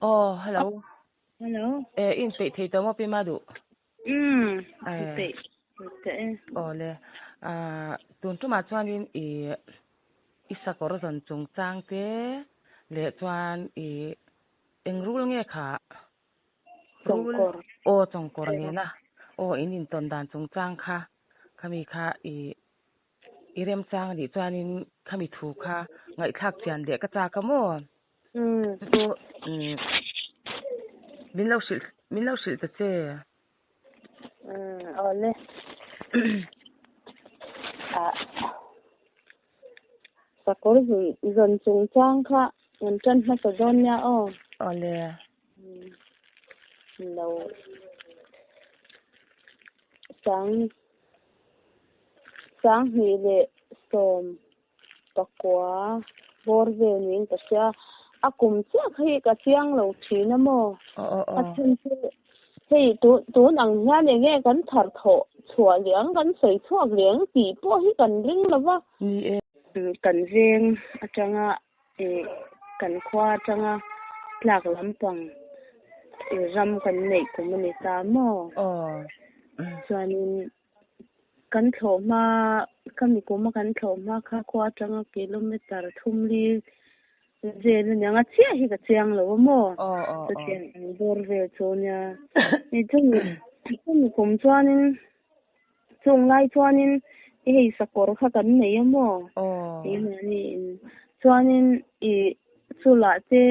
Oh, hello. Hello. Eh, in peih thei tawh maw Pi Maduh? Umm, Eh. peih teh e. Aw le. Ah, tun tumah chuanin i i sakawr zawn chungchang te leh chuan i eng rul nge kha? Rul Chawngkawr. aw chawngkawr nena aw in intawn dan chungchang kha khami kha i I remchang anih chuanin khami thu kha ngaihthlak chian leh ka chak a maw? Chu chu min lo hrilh min lo hrilh ta che. Awle. Sakawr zawn chungchang kha kan tan hmasa dawn nia aw. Awle. Lo sang 20 leh 19 bawr vel niin ka hria. A kum chiah kha hi ka chiang lo thin a maw? A chhan chu hei tun ang hian eng nge kan thar thawh chhuah leh ang, kan sawi chhuak leh ang tih pawh hi kan ring lo va. Ni e. Kan veng atanga kan khua atanga tlak lampang ram kan neih kum a ni ta maw? Chuanin Kan thlawh hma, ka mikum a kan thlawh hma kha khua atanga kilometer thum li vel a niang a, chiah hi ka chiang lo a maw? Chutiang ang bawr vel chu a nia. Ni chumi, chumi kum chuanin, chung lai chuanin hei sakawr kha kan nei a maw? Keimahni in chuanin i chulah te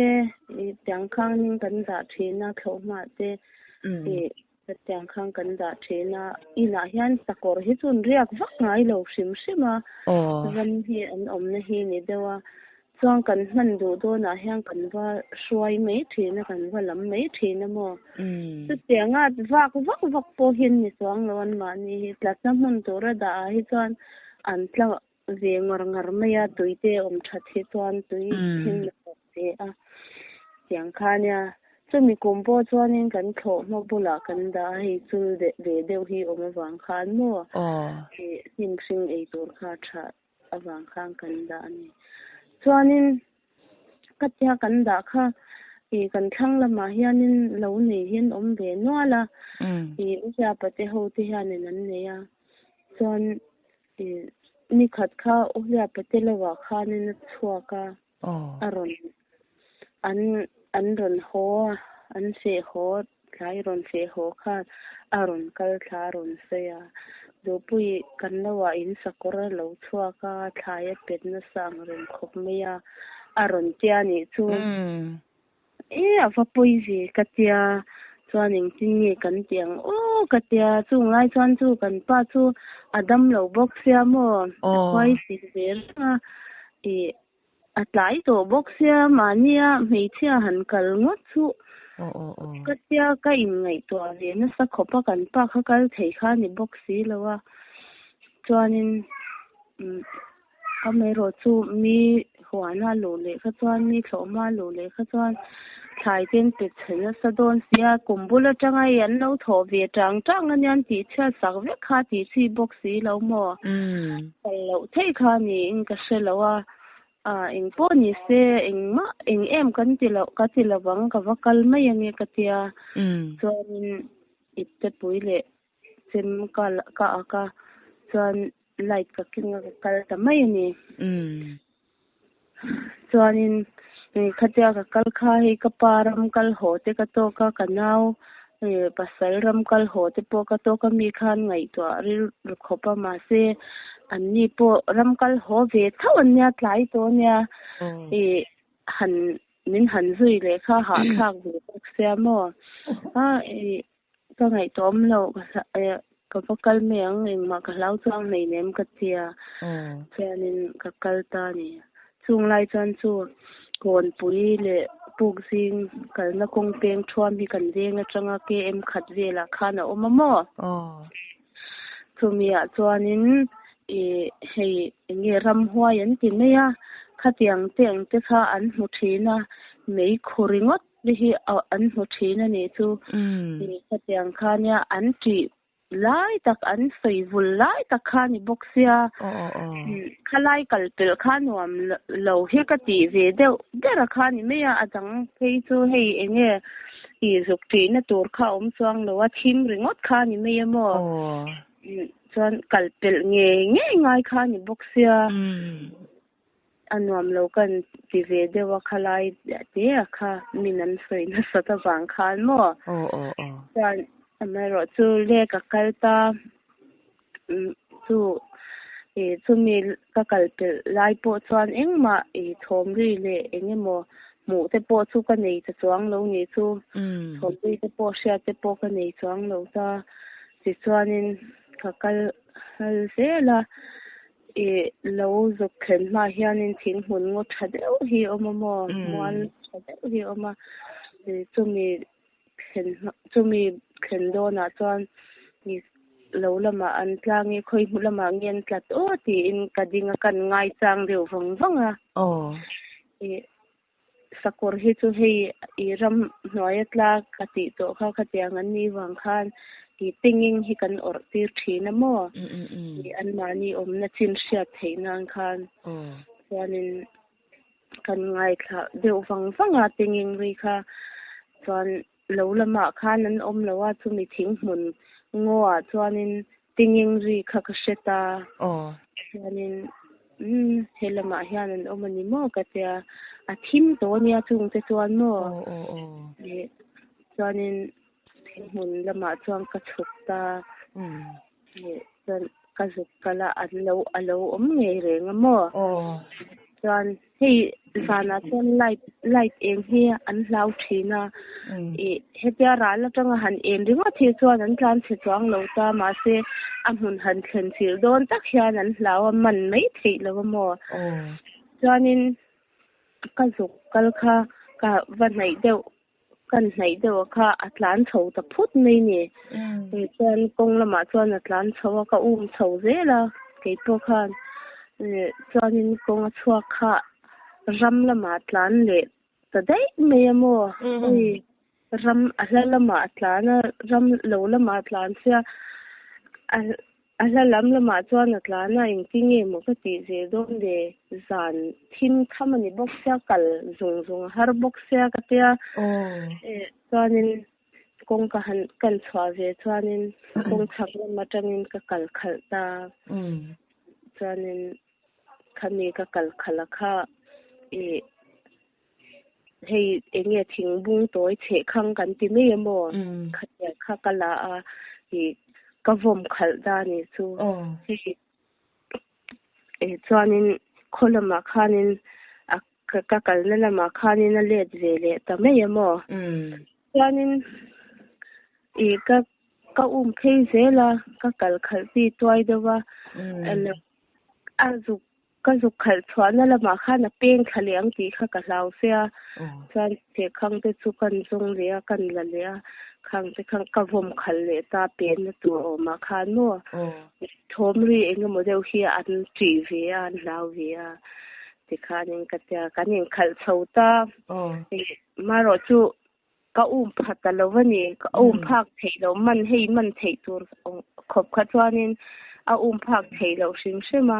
i tiang khangin kan dah thin a thlawh hma te i Hetiang khan kan dah thin a, inah hian sakawr hi chu an riak vak ngai lo hrim hrim a, ram hi an awmna hi ni deuh a, chuan kan hman duh dawnah hian kan va hruai mai thin a, kan va lam mai thin a maw. Chutianga vak vak vak pawh hi an ni chuang lo anmahni hi, tlatna hmun tura dah ah hi chuan an tla ve ngar ngar mai a, tui te awm that hi chuan tui thim a awm ve a, tiang kha nia. Chumi kum pawh chuanin kan thlawh hma bulah kan dah a, hei chul ve deuh hi awm avang khan maw hnim hring ei tur kha tha avang khan kan dah a ni. Chuanin ka tia kan dah kha ih kan thlang lamah hianin lo nei hi an awm ve nual a, ih u Hriapa te ho te hianin an nei a, chuan Ni khat kha Uhliah Patelova khanin a chhuak a, a rawn an an rawn haw a, an feh haw tlai rawn feh haw khan a rawn kal thla a rawn sawi a. Duhpui kan lo ah in sakawr a lo chhuak a, thlai a pet nasa ang reng khawp mai a, a rawn tia nih chu. E a va pawi ve ka tia, chuan engtin nge kan ti ang aw ka tia, chung lai chuan chu kan pa chu a dam lo bawk sia maw, a khuai sik ve reng a, ih a tlai tawh bawk sia mahnia hmeichhia han kal ngawt chu ka tia ka inngaihtuah ve nasa khawp a, kan pa kha kal thei kha a ni bawk si lo a, chuanin umm. Amaherawh chu mi huana luh leh kha chuan mi thlawhhma luh leh kha chuan thlai te an pe chhe nasa dawn sia, kum bul atanga i an lo thawh ve tang tang ania an tih chhiat sak vek kha tih chi bawk si lo maw? Kal loh theih kha niin ka hre lo a, engpawh ni se engmah eng em kan ti loh ka ti lovang ka va kal mai ange ka tia, chuanin iptepui leh chem ka ka ak a chuan light ka keng a ka kal ta mai a ni. Chuanin khatia ka kal kha hei ka pa ram kal haw te ka tawk a ka nau pasal ram kal haw te pawh ka tawk a mi khan ngaihtuah rilru khawp a mahse an ni pawh ram kal haw ve tho an nia tlai tawh a nia ih han min han zui leh kha hahthlak ve bawk sia maw a ih Ka ngaihtuah awm lo, ka va kal mai ang, engmah ka hlau chuang hleinem ka tia, chuanin ka kal ta a ni. Chung lai chuan chu Kawnpui leh Pukzing kalna kawng peng thuam hi kan veng atanga KM khat velah khan a awm a maw? Chumiah chuanin ih hei enge ramhuai an ti mai a, khatiang te ang te kha an hmu thin a, meikhu ringawt. Ni hi an hmu thin a nih chu. Khatiang kha nia an tih lai tak an sawi vul lai tak kha ni bawk sia. Khalai kal pel kha nuam lo hi ka ti ve deuh ber a kha ni mai a, a dang phei chu hei enge i zuk ṭihna tur kha awm chuang lo a, thim ringawt kha ni mai a maw. Chuan kal pelh ngei ngei ngai kha ni bawk sia. A nuam lo kan ti ve deuh a khalai te a kha min an sawi nasat avang khan maw. Chuan amaherawh chu le ka kal ta chu chumi ka kal pelh lai pawh chuan engmah thawm ri leh eng emaw hmuh te pawh chu ka nei ta chuang lo ni chu. Thawm ri te pawh hriat te pawh ka nei chuang lo ta. Tichuanin ka kal zel a. I lo zuk thlen hma hianin thing hmun ngaw tha deuh hi a awm a maw? Mual tha deuh hi a awm a. Chumi thlen hma chumi thlen dawnah chuan i lo lamah an tlang i khawi hmu lamah nge an tlat aw tiin ka ding a kan ngaichang deuh vang vang a. I sakawr hi chu hei i ram hnuaia tlak ka tih tawh kha khatiang an nih vang khan i tinging hi kan awrh tir thin a maw? I anmahni awmna chin hriat theih nan khan chuanin kan ngaithla deuh vang vang a tinging ri kha chuan lo lamah khan an awm lo a chumi thing hmun ngaw ah chuanin tinging ri kha ka hre ta chuanin umm he lamah hian an awm a ni maw ka tia a thim tawh a nia chung te chuan maw chuanin thing hmun lamah chuan ka chhuk ta chuan ka zuk kal a an lo a lo awm ngei reng a maw chuan hei zanah chuan light light eng hi an hlau thin a ih hetia ral atanga han en ringawt hi chuan an tlan chhe chuang lo ta mahse a hmun han thlen chilh dawn tak hian an hlau a man mai theih lo a maw chuanin ka zuk kal kha ka va hnaih deuh Kan hnaih deuh a kha a tlan chho ta phut mai ni. Chuan kawng lamah chuan a tlan chho a, ka um chho zel a kei pawh khan. Chuanin kawng a chhuak kha ram lamah a tlan leh ta daih mai a maw. Ui ram a hla lamah a tlan a, ram lo lamah a tlan sia a A hla lam lamah chuan a tlan a, engtin nge maw ka tih ve dawn le, zan thim tham a ni bawk sia, kal zung zung a har bawk sia ka tia. Chuanin kawng ka han kan chhuah ve chuanin kawng chhak lam atangin ka kal khalh ta. Chuanin khami ka kal khalh a kha ih hei eng nge thingbung tawi chheh khang kan ti mai a maw? Khatiang kha ka la a ih ka vawm khalh da ni chu. Hei eh chuanin khaw lamah khanin a ka kalna lamah khanin a let ve leh ta mai a maw? Chuanin ih ka ka um phei zel a ka kal khalh chi tuai deuh a a zuk Ka zuk khalh chhuahna lamah khan a peng thla leh ang tih kha ka hlau fe a, chuan chehkhang te chu kan zawng leh a, kan la leh a, khang te khan ka vawm khalh leh ta penna tur awmah khan maw thawm ri eng emaw deuh hi an ṭih ve a, an hlau ve a tikhanin ka tia, kan inkhalh chho ta, marawh chu ka um pha ta lo a ni, ka um phak theih loh man hei man theih tur khawp kha chuanin a um phak theih loh hrim hrim a,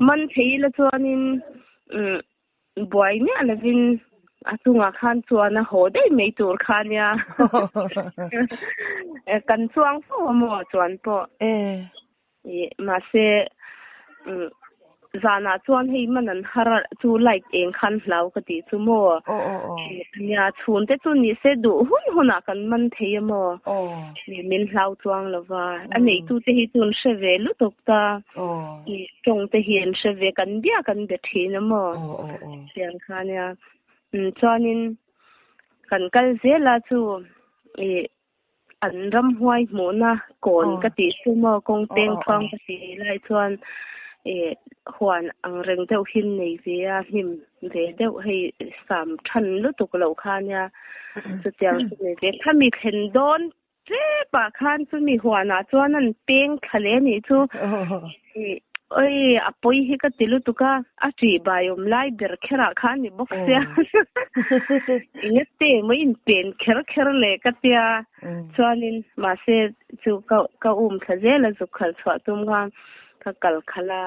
man thei ila chuanin umm buai miah lovin a chungah khan chuan a haw daih mai tur kha nia kan chuang fo a maw chuan pawh. Mahse zanah chuan hei man an har a chu light eng khan hlau ka tih chu maw? Nia chhun te chu ni se duh hun hunah kan man thei a maw? Min hlau chuang lo va, a neitu te hi chu an hre ve lutuk ta, tawng te hi an hre ve kan bia kan be thin a maw? Tiang kha nia chuanin kan kal zel a chu ih An ramhuai hmuhna kawn ka tih chu maw kawng peng thuang ka tih lai chuan ih huan ang reng deuh hi nei ve a, hnim ve deuh hei sam than lutuk loh kha nia chutiang chu nei ve. Khami thlen dawn tep ah khan chumi huanah chuan an peng thla leh a nih chu. Oi, a pawi hi ka ti lutuk a, a ṭih bai awm lai ber kherah khan ni bawk sia. Enge te emaw in pen kher kher le ka tia. Chuanin mahse chu ka ka um thla zel a zuk khalh chhuah tum khan ka kal khalh a.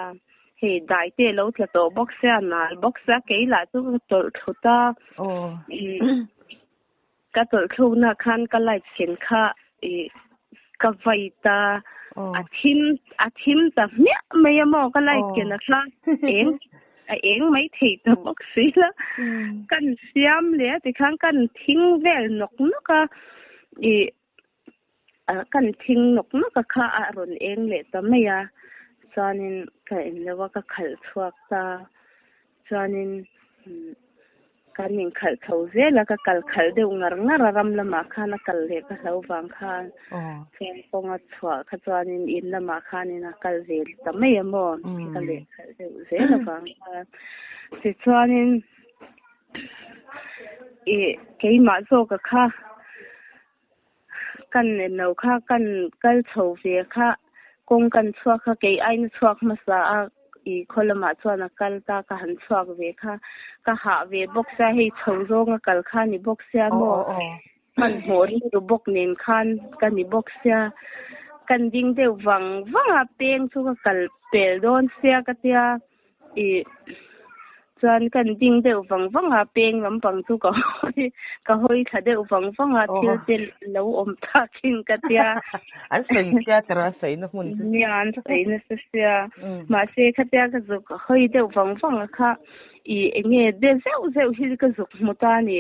Hei dai te lo tla tawh bawk sia, nal bawk sia, kei lah chu ka tawlh thlut a. Ka tawlh thlukna khan ka light ken kha i ka vai ta a thim a thim ta hmiah mai a maw ka light ken a kha eng a eng mai thei ta bawk si la kan siam leh a tikhan kan thing vel nawk nawk a i kan thing nawk nawk a kha a rawn eng leh ta mai a chuanin ka en lo a ka khalh chhuak ta chuanin Kan inkhalh chho zel a, ka kal khalh deuh ngar ngar a, ram lamah khan a kal leh ka hlo vang khan chuan kawnga chhuah kha chuanin in lamah khanin a kal ve ta mai a maw, ka leh khalh deuh zel avang khan. Tichuanin ih keimah zawka kha kan enlo kha kan kal chho ve kha kawng kan chhuak kha kei aina chhuak hmasa a i khaw lamah chuan a kal ta ka han chhuak ve kha ka hah ve bawk sia hei chho zawng a kal kha ni bawk sia maw hmanhmawh rilru bawk nen khan ka ni bawk sia kan ding deuh vang vang a peng chu ka kal pel dawn sia ka tia. I chuan kan ding deuh vang vang a, peng lampang chu ka hawi ka hawi thla deuh vang vang a, thil te lo awm thakin ka tia. An sawi sia tawrh a sawina hmun chu. Nia an sawi nasa sia. Mahse khatia ka zuk hawi deuh vang vang a kha i enge de zeuh zeuh hi ka zuk hmu ta a ni.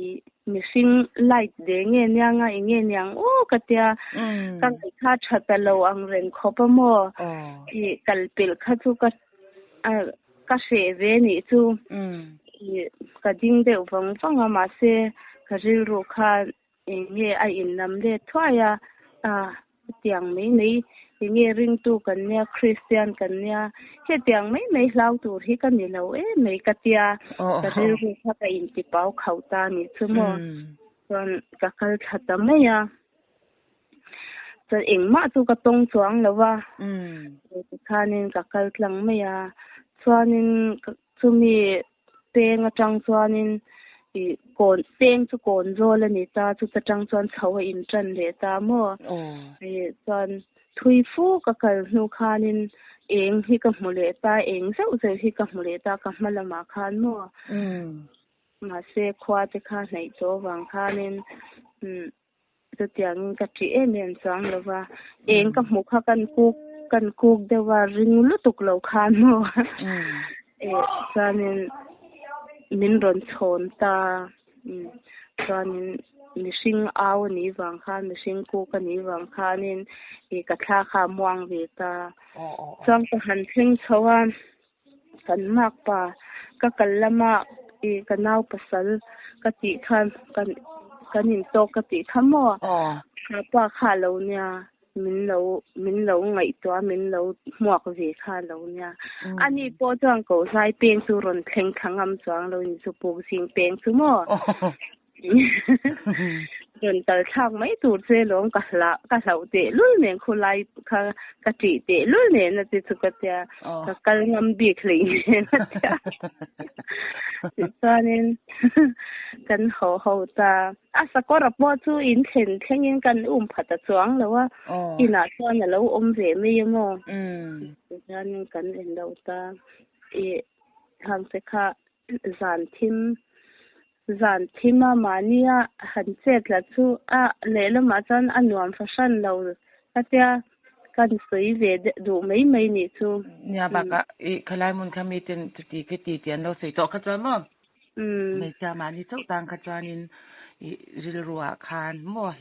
I mihring light ve nge nia nga i nge niang aw ka tia ka ngaihkha tha ta lo ang reng khawp a maw i kal pelh kha chu ka ka hreh ve nih chu i ka ding deuh vang vang a mahse ka rilru kha eng nge a in lam let thuai a a Hetiang mai mai enge ringtu kan nia, Kristian kan nia, hetiang mai mai hlau tur hi ka ni lo em mai ka tia, ka rilru kha ka inti pau khauh ta a nih chu maw. Chuan ka kal thla ta mai a, chuan engmah chu ka tawng chuang lo va, tikhanin ka kal tlang mai a, chuanin chumi Peng atang chuanin ih kawn peng chu kawn zawl a ni ta, chuta tang chuan chho a in tan leh ta maw? Ih chuan thui fu ka kal hnu khanin eng hi ka hmu leh ta, eng zeuh zeuh hi ka hmu leh ta ka hma lamah khan maw? Mahse khua te kha hnaih tawh avang khanin umm chutiangin ka ṭih em em chuang lo va, eng ka hmuh kha kan kuk kan kuk deuh a ring lutuk lo khan maw eh chuanin min rawn chhawn ta chuanin mihring au a nih vang khan mihring kuk a nih vang khanin ih ka thla kha a muang ve ta chuan ka han thleng chho a. Kan makpa ka kal lama i ka nau pasal ka tih kha kan kan intawk ka tih kha maw? Kha pa kha a lo nia, min lo min lo ngaihtuah a, min lo hmuak ve kha a lo nia. Ani pawh chuan Kohzai peng chu rawn thleng thla ngam chuang lo in chu puk zing peng chu maw? Rawn tal thlak mai tur che lawm ka hlah ka hlauh teh lul nen khulai kha ka ṭih teh lul nen a ti chu ka tia ka kal ngam bik hlei nen a tia tichuanin kan haw ho ta a sakawra pawh chu in thlen thlengin kan um pha ta chuang lo a inah chuan a lo awm ve mai a maw tichuanin kan en lo ta i hangte kha zan thim Zan thim a mahnia han chet la chu a lehlamah chuan a nuam fahran lo ka tia kan sawi ve duh mai mai nih chu. Nia bakah i khalai hmun kha miten chuti khi ti tih an lo sawi tawh kha chuan maw hmeichhia mahni chauh tan kha chuanin i rilru ah khan maw a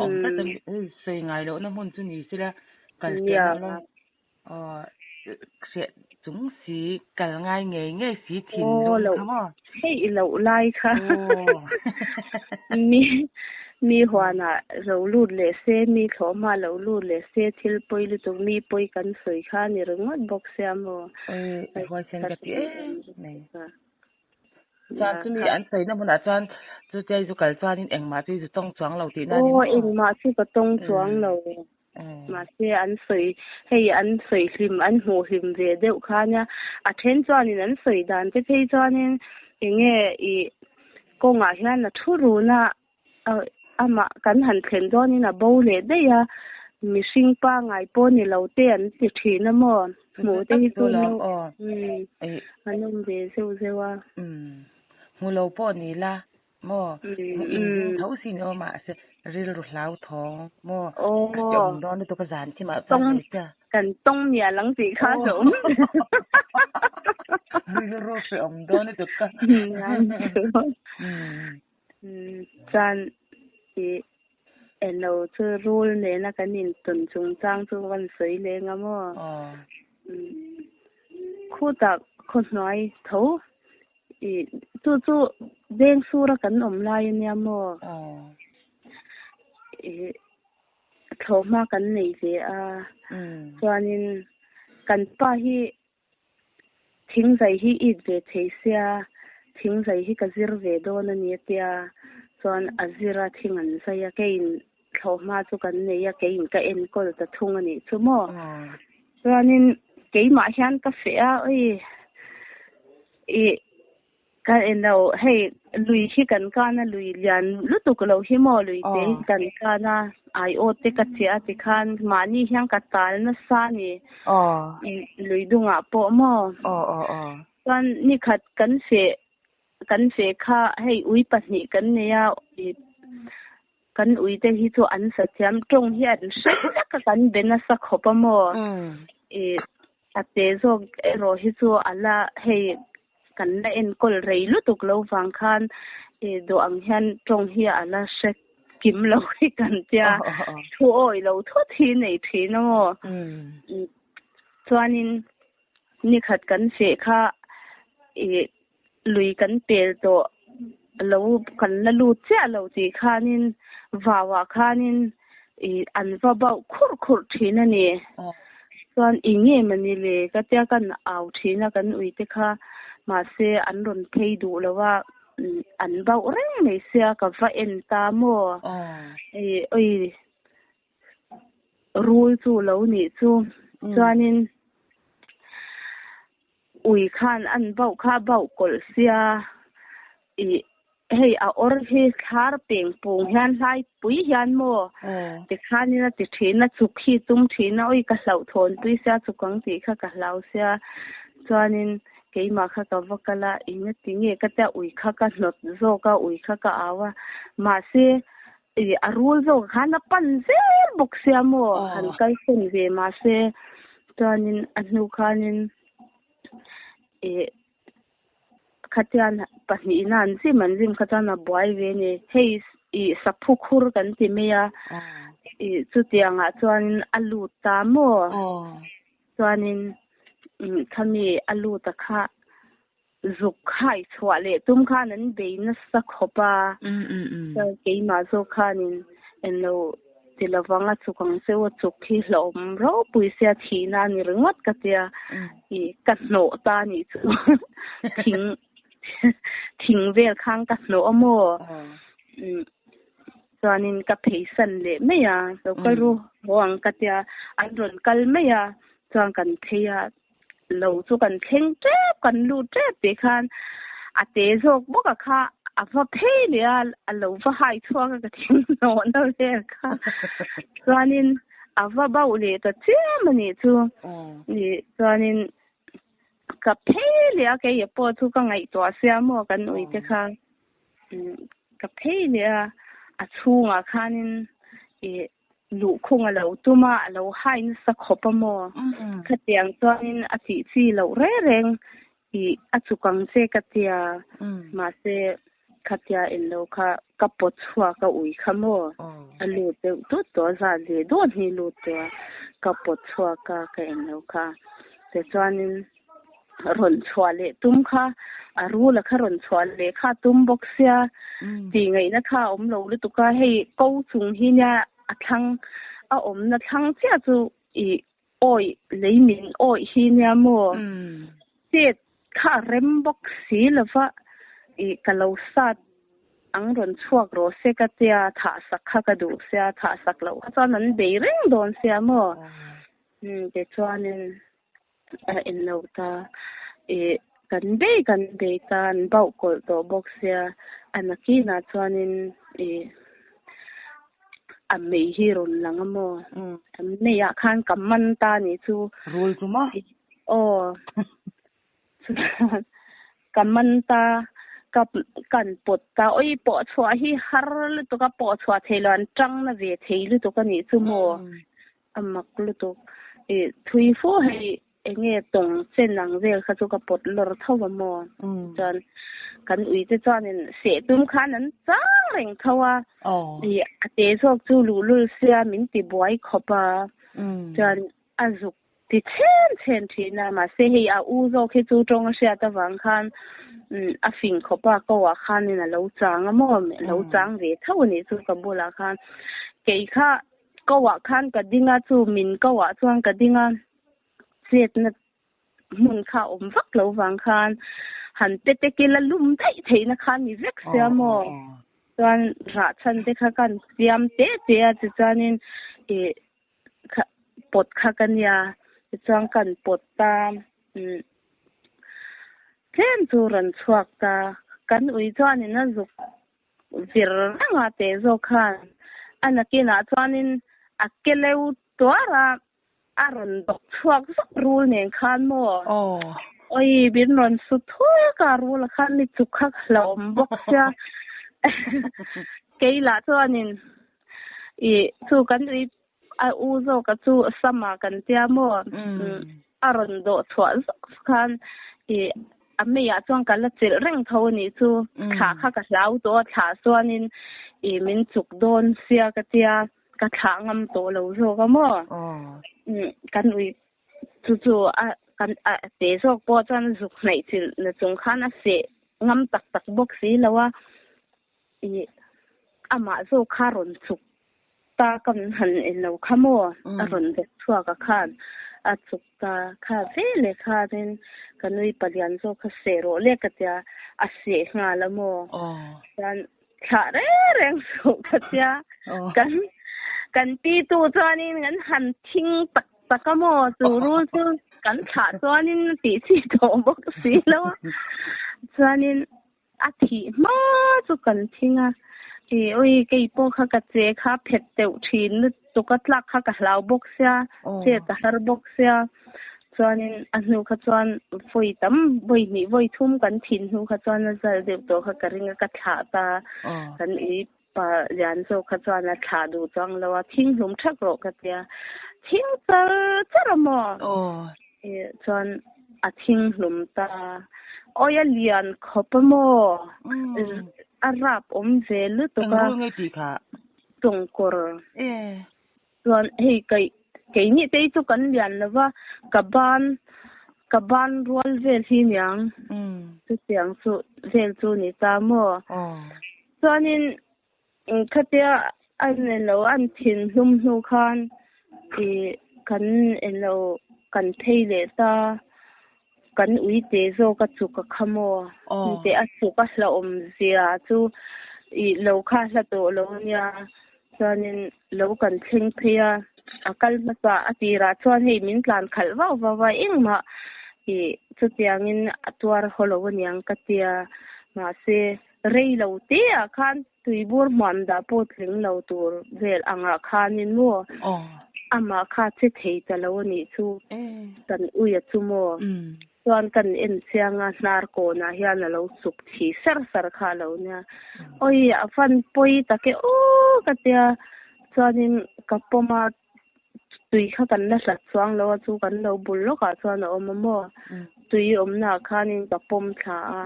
awm tlat a hei sawi ngai lohna hmun chu ni sela kal tel a lo Aw, hreh chung si, kal ngai ngei ngei si thinlung kha maw? Hei i loh lai kha. Mi mi huanah ro lut leh se, mi thlawhhma lo lut leh se, thil pawi lutuk mi pawi kan sawi kha a ni ringawt bawk sia maw? Oi, i huaisen ka ti em mai. Chuan chumi an sawina hmunah chuan chutia i zu kal chuanin engmah chu i zu tawng chuang lo tihna a ni maw? Aw, engmah chu ka tawng chuang lo. Mahse an sawi hei an sawi hlim an hmuh hlim ve deuh kha nia. A then chuanin an sawi dan te phei chuanin enge ih kawngah hian a thu run a amah kan han thlen dawnin a bo leh daih a, mihring pangai pawh ni lo te an ti thin a maw? Hmuh te hi chu an awm ve zeuh zeuh a. Hmu lo pawh ni la maw? Hmuh in ring tho si ni aw mahse rilru hlauthawng maw? A ti awm dawn lutuk a zan thimah chuan hmeichhia. Kan tawng mial ang tih kha a awm. Rilru hreawm dawn lutuk ka. Chuan i elo chu rul nena kan intawn chungchang chu kan sawi leng a maw? Khutah khawhnuai tho i chu chu veng sura kan awm lai a nia maw? I thlawhhma kan nei ve a, chuanin kan pa hi Thingzai hi it ve thei sia, thingzai hi ka zir ve dawn a ni a tia, chuan a zir a thing an zai a, keiin thlawhhma chu kan nei a, keiin ka enkawl ta thung a nih chu maw. Chuanin keimah hian ka feh a, oi ih Ka en lo, hei lui hi kan kan a, lui lian lutuk lo hi maw, lui te hi kan kan a, aiawt te ka chiah a tikhan mahni hian ka tal nasa a ni, lui dungah pawh maw. Chuan nikhat kan feh kan feh kha hei ui pahnih kan nei a, kan ui te hi chu an sa thiam, tawng hi an hre vek a kan be nasa khawp a maw, ih a te zawk erawh hi chu a la hei Kan la enkawl rei lutuk lo vang khan dawh ang hian tawng hi a la hre kim lo hi kan tia, thu awi lo thut hi nei thin a maw. Chuanin nikhat kan feh kha lui kan pel tawh lo kan la lut chiah lo tih khanin vauah khanin an va bauh khurh khurh thin a ni. Chuan i nge mani le ka tia kan au thin a kan uite kha mahse an rawn phei duh lo a an bauh reng mai sia ka va en ta maw oi rul chu lo nih chu chuanin Ui khan an bauh kha a bauh kawlh sia ih hei a awr hi thlar peng pung hian hlai pui hian maw tikhanin a ti thin a chuk hi tum thin a ui ka hlauh thawn pui sia chuk ang tih kha ka hlau sia chuanin keimah kha ka va kal a eng a ti nge ka tia ui kha ka hnawt zawk a ui kha ka au a mahse ih a rul zawk khan a pan zel bawk sia maw han kalsawn ve mahse chuanin a hnu khanin ih khatian pahnihna an zim an zim kha chuan a buai ve a ni hei ih saphu khur kan ti mai a ih chutiangah chuanin a lut ta maw chuanin khami a lut a kha zuk khai chhuah leh tum khan an bei nasa khawp a chuan keimah zawk khanin englo ti lovang a chuk ang cheu a chuk hi hlauhawm ropui sia thihna a ni ringawt ka tia ih ka hnawh ta anih chu thing thing vel khan ka hnawh a maw chuanin ka pheisan leh mai a lo kal ru haw ang ka tia an rawn kal mai a chuan kan phei a. Lo chu kan thleng tep, kan lut tep tih khan a te zawk bawk a kha a va phei leh a, a lo va hai chhuak a ka thing hnawh na vel kha. Chuanin a va bauh leh ta chiam a nih chu. Nih chuanin ka phei leh a keia pawh chu ka ngaihtuah sia maw kan ui te kha. Ka phei leh a, a chhungah khanin ih Luhkhung a lo tum a, a lo hai nasa khawp a maw? Khatiang chuanin a tih chi loh reng reng i a chuk ang che ka tia, mahse khatia en lo kha ka pawt chhuak a ui kha maw? A lut deuh tut tawh a, zat ve dawn hi lut tawh a, ka pawt chhuak a ka en lo kha. Tichuanin rawn chhuah leh tum kha a rula kha rawn chhuah leh kha tum bawk sia tih ngaihna kha a awm lo lutuk a hei ko chung hi nia a thlang a awmna thlang chiah chu ih awi lei min awi hi nia maw chet kha a rem bawk si lova ih ka lo sat. ang rawn chhuak rawh se ka tia thah sak kha ka duh sia thah sak loh kha chuan an bei reng dawn sia maw umm tichuanin a en lo ta ih kan bei kan bei ta an bauh kawlh tawh bawk sia a nakinah chuanin ih a mei hi rawn lang a maw a meiah khan ka man ta a nih chu rul chu maw aw Chuan ka man ta, ka kan pawt ta, awi pawh chhuah hi har lutuk a, pawh chhuah thei lo an tang na ve thei lutuk a nih chu maw, a mak lutuk. Ih thui fu hei eng nge tawng chen ang vel kha chu ka pawt lawr tho va maw. Chuan kan ui te chuanin seh tum khan an chang reng tho a, ih a te zawk chu luhlul sia min ti buai khawp a, chuan a zuk ti chhen chhen thin a, mahse hei a u zawk hi chu tawng a hriat avang khan a fing khawp a, ko ah khanin a lo chang a maw, a lo chang ve tho a nih chu ka bulah khan. Kei kha ko ah khan ka ding a, chu min ko ah chuan ka ding a, chetna hmun kha awm vak lo vang khan han pe tek ila lum daih theihna kha a ni vek sia maw. Chuan rah chhan te kha kan siam te te a, tichuanin ih kha pawt kha ka nia tichuan kan pawt ta umm tlem chu rawn chhuak ta kan ui chuanin a zuk vir reng a teh zawk khan a nakinah chuanin a ke leu tuar a a rawn dawk chhuak vak rul nen khan maw awi min rawn su thuak a rul a khan mi chuk kha hlauhawm bawk sia kei lah chuanin Ih chu kan ui a u zawk a chu sama kan tia maw a rawn dawh chhuah zawk khan ih a meiah chuan ka la chilh reng tho a nih chu thlah kha ka hlau tawh a thlah chuanin ih min chuk dawn sia ka tia ka thlah ngam tawh lo zawk a maw kan ui chu chu a kan a te zawk pawh chuan zuk hnaih chilh na chung khan a seh ngam tak tak bawk si lo a. Ih, amah zawk kha rawn chuk ta ka han en lo kha maw? A rawn bawk chhuak a khan a chuk ta kha ve leh khanin ka nui palian zawk kha seh rawh le ka tia a seh nghal a maw? Chuan thlah reng reng suh ka tia kan kan pi tu chuanin kan han thing tak tak a maw? Chu rul chu kan thlah chuanin a tih chi tawh bawk si lo a chuanin A thih hma chu kan thing a, ih ui kei pawh kha ka che kha phet deuh thin lutuk a tlak kha ka hlau bawk sia, chet a har bawk sia, chuanin a hnu kha chuan vawi tam vawi hnih vawi thum kan thin hnu kha chuan a zal deuh tawh kha ka ring a ka thlah ta, kan ui pa lian zawk kha chuan a thlah duh chuang lo a, thing hlum thak rawh ka tia, thing char char a maw? Ih chuan a thing hlum ta. Awi a lian khawp a maw? A rap awm ve lutuk a. Eng rul nge tih kha? Tawngkawr. Chuan hei kai keini te hi chu kan lian lo va, ka ban ka ban rual vel hi niang. Chutiang chu vel chu ni ta maw? Chuanin khatia an elo an thin hlum hnu khan ih kan elo kan phei leh ta kan ui te zawk a chuk a kha maw? Te a chuk a hlauhawm zia chu ih lo kha hla tawh lo nia. Chuanin lo kan thleng phei a, a kal hmasa a tirah chuan hei min tlan khalh vau vau a, engmah ih chutiangin a tuar haw lo aniang ka tia. Mahse rei lo te ah khan tuibur hmuam dah pawh tling lo tur vel angah khanin maw amah kha che thei ta lo anih chu kan ui a chu maw. Chuan kan en chiang a, hnar kawnah hian a lo chuk thi sar sar kha a lo nia. Awi a fan pawi tak e aw ka tia, chuanin ka pawm a, tui kha kan la hlat chuang lo a, chu kan lo bul lawkah chuan a awm a maw? Tui awmnaah khanin ka pawm thla a,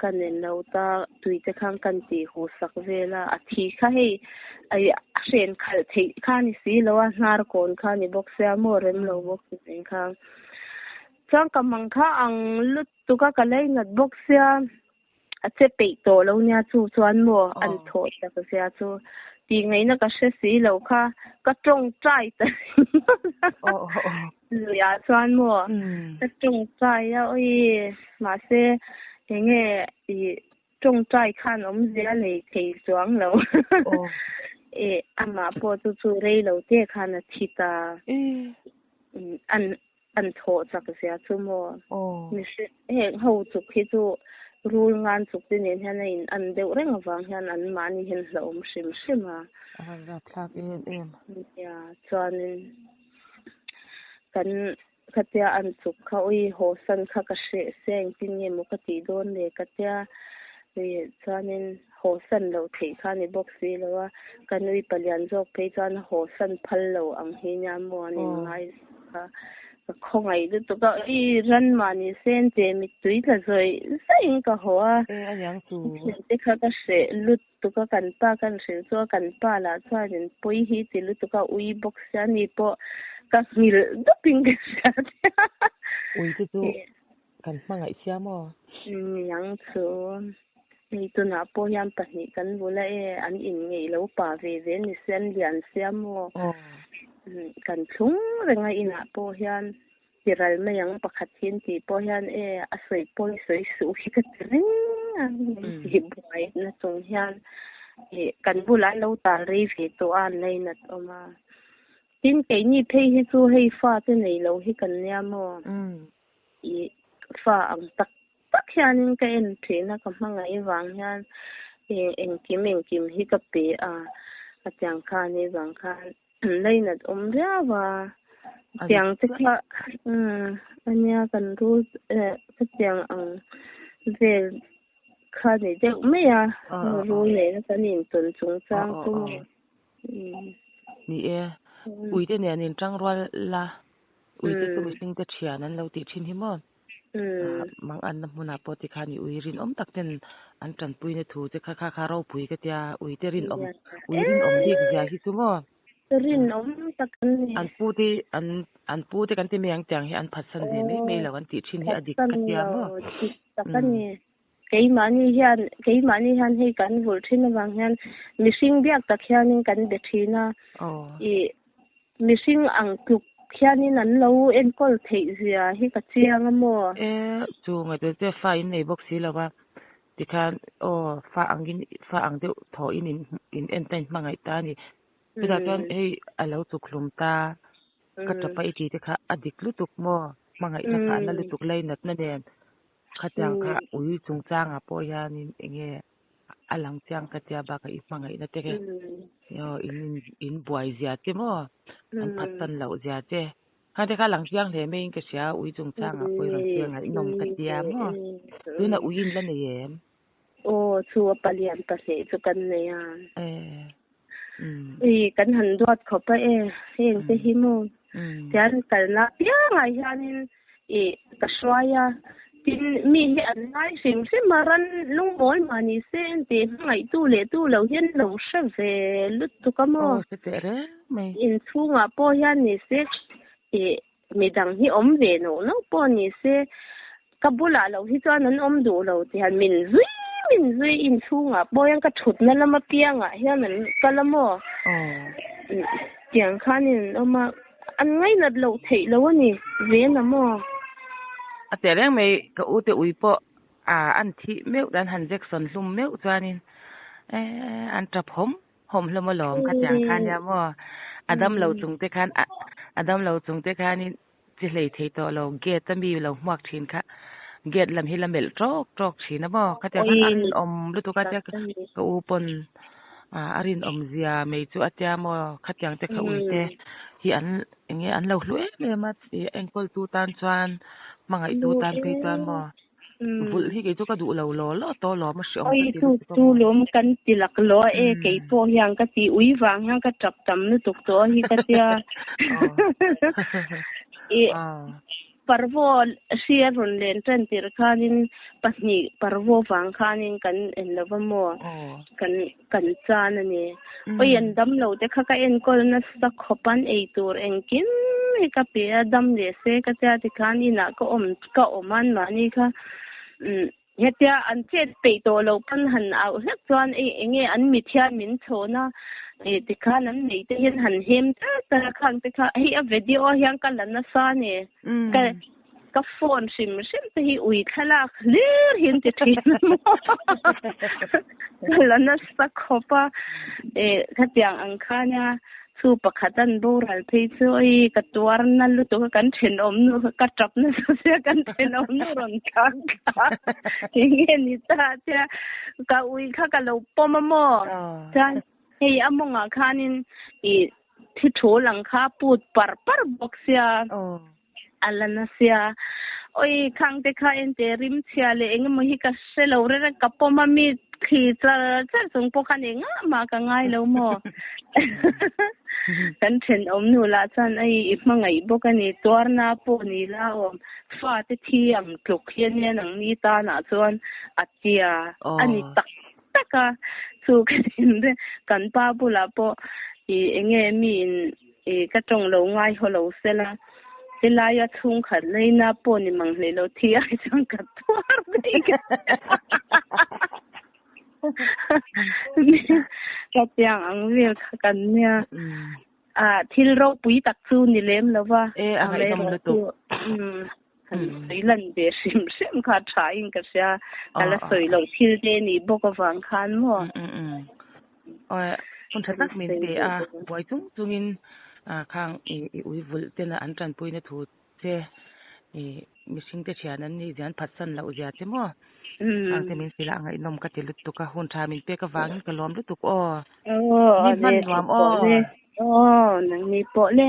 ka nen lo ta, tui te khan kan tih huh sak vel a, a thi kha hei a hren khalh theih kha a ni si lo a, hnar kawn kha a ni bawk sia maw rem lo bawk si nen khan. Chuan ka mang kha ang lutuk a, ka lei ngat bawk sia, a che peih tawh lo nia chu chuan maw an thawh tak zia chu tih ngaihna ka hre si lo kha ka tawngtai ta luiah chuan maw ka tawngtai a awi mahse enge ih. Tawngtai khan awmzia nei thei chuang lo. E amah pawh chu chu rei lo te khan a thi ta. An an thawh chak zia chu maw. Mihring heng ho chuk hi chu rul ngan chuk te nen hian a in an deuh reng avang hian an mahni hian hlauhawm hrim hrim a. A rawn rapthlak em em. Nia chuanin kan Khatia an chuk kha ui haw san kha ka hreh se engtin nge maw ka tih dawn le ka tia chuanin haw san loh theih kha a ni bawk si lo a, ka nui palian zawk phei chuan a haw san phal lo ang hi nia maw an in ngai kha ka khawngaih lutuk a, ui ran mahni sen che mittui tla zawih zawih in ka haw a, thiante kha ka hreh lutuk a kan pa kan hrilh chu a kan pa lah chuan in pawi hi ti lutuk a ui bawk sia ni pawh ka nghilh dup in ka hria tia. Ui te chu kan hmangaih sia maw? Niang chu hei tunah pawh hian pahnih kan bul a e an in ngeih lo pa ve ve ni sia an lian sia maw? Kan thlung reng a inah pawh hian Tiral mai ang pakhat hi an tih pawh hian e a sawi pawi sawi suh hi ka ti reng a, min tih buai na chung hian ih kan bulah an lo tal rei ve tawh a an lainat awm a. Tin keini phei hi chu hei fa te nei lo hi kan nia maw? Ih fa ang tak tak hianin ka en thin a ka hmangaih vang hian ih engkim engkim hi ka pe a, a tiang khan ni vang khan An lainat awm viau a, tiang te kha ania kan rul ka tiang ang vel kha ni deuh mai a, rul nena kan intawn chungchang chu maw. Ni e, uite nen in tangrual la, uite chu mihring te thian an lo tih thin hi maw? Mang anna hmunah pawh tikhan i ui rinawm tak ten an tanpuina thu che kha kha kha ropui ka tia uite rinawm ui rinawm bik zia hi chu maw? Rinawm tak an ni. An pu te an an pu te kan ti mai ang tiang hi an phatsan ve mai mai lo an tih thin hi a dik ka tia maw? Dik tak a ni. Keimahni hian keimahni hian hei kan vulh thin avang hian mihring biak tak hianin kan be thin a. I Mihring ang tluk hianin an lo enkawl theih zia hi ka chiang a maw? E, chu ngaihtuah che fa in nei bawk si lo a, tikhan aw fa angin fa ang deuh thaw in in en ta in hmangaih ta a ni. Chutah chuan hei a lo chuk hlum ta, ka tapa i tih te kha a dik lutuk maw? Hmangaihna kha a na lutuk lainatna nen khatiang kha ui chungchangah pawh hianin eng nge A lang chiang ka tia bakah i hmangaihna te kha in in buai zia che maw an phatsan loh zia che kha te kha a lang chiang hle mai in ka hria ui chungchangah pawh i rawn sawi ngaihnawm ka tia maw tunah ui in la nei em? Aw chu a palian pahnih chu kan nei a. Ui kan han duat khawp a e heng te hi maw tian kalna apiangah hianin I ka hruai a, tin mi hi an ngai hrim hrim a, ran lungmawl mah ni se engti hmangaihtu leh tu lo hian lo hre ve lutuk a maw? Aw hre teh reng mai. Inchhungah pawh hian ni se i midang hi awm ve noh noh pawh ni se ka bulah lo hi chuan an awm duh lo ti hian min zui min zui inchhungah pawh hian ka thutna lam apiangah hian an kal a maw? Aw. Tiang khanin an awm a. An ngainat loh theih lo a ni ve na maw? A teh reng mai ka u te ui pawh a an thih meuh an han Jackson hlum meuh chuanin eh an tap hawm hawm hlawm alawm kha tiang kha nia maw? A dam lo chung te khan a dam lo chung te khanin chi hlei thei tawh lo gate a mi lo hmuak thin kha gate lam hi la melh tawk tawk thin a maw? Kha tiang khan a rinawm lutuk a tia ka u pawn A rinawm zia mai chu a tia maw khatiang te kha ui te hi an eng nge an lo hlu em em a ih enkawl tu tan chuan hmangaih tu tan phei chuan maw vulh hi kei chu ka duh lo law law tawh lawm a hreawm ka ti lutuk a maw. Chu lawm kan ti lak law e kei pawh hian ka ti ui vang hian ka tap tam lutuk tawh hi ka tia ih Parvo hri a rawn len tan tirh khanin pahnih parvo vang khanin kan en lo va maw? Kan kan chan a ni. Oi an dam lo te kha ka enkawl nasa khawp an ei tur engkim hi ka pe a, dam leh se ka tia tikhan inah ka awm ka awm a anmahni kha hetia an chet peih tawh loh pawn han auh hlek chuan ei enge an mit hian min chhawn a ih tikhan an nei te hian han hem tar tar a khang te kha hei a video ah hian ka la nasa a ni ka. Ka phone hrim hrim te hi ui thlalak hlir hi an ti thin a maw? Ka la nasa khawp a, eh khatiang ang kha nia chu pakhat an boral phei chu oi ka tuar na lutuk a kan thenawm nu kha ka tap nasa sia kan thenawm nu rawn thlak kha enge ni ta tia ka ui kha ka lo pawm a maw? Chuan hei a mawngah khanin ih thi thu lang kha put par par bawk sia. A la na sia. Oi khang te kha en te rim chhia leh eng emaw hi ka hre lo reng reng ka pawm a mi thli char char chung pawh khan engah mah ka ngai lo maw. Kan thenawm nu lah chuan ei i hmangaih bawk a ni tuarna pawh ni la awm fa te thi ang tluk hi ania nangni tanah chuan a tia a ni tak tak a chu ka thin reng kan pa bulah pawh i enge mi in I ka tawng lo ngai haw lo sela, helaia chhungkhat leina pawh ni mang hlei lo thi ai chuan ka tuar daih ka Ka tiang ang vel kha kan nia. Ah thil ropui tak chu ni lem lo va. E a ngaihnawm lutuk. Han sawi lan ve hrim hrim kha tha in ka hria. Ka la sawi loh thil te nih bawk avang khan maw. Awi hun tha tak min pe a, buai chung chungin khang i ui vulh tena an tanpuina thu che i mihring te thian an nih zia an phatsan loh zia che maw. Khang te min hrilh a ngaihnawm ka ti lutuk a, hun tha min pek avangin ka lawm lutuk aw. Ni hman nuam aw. Aw nangni pawh le.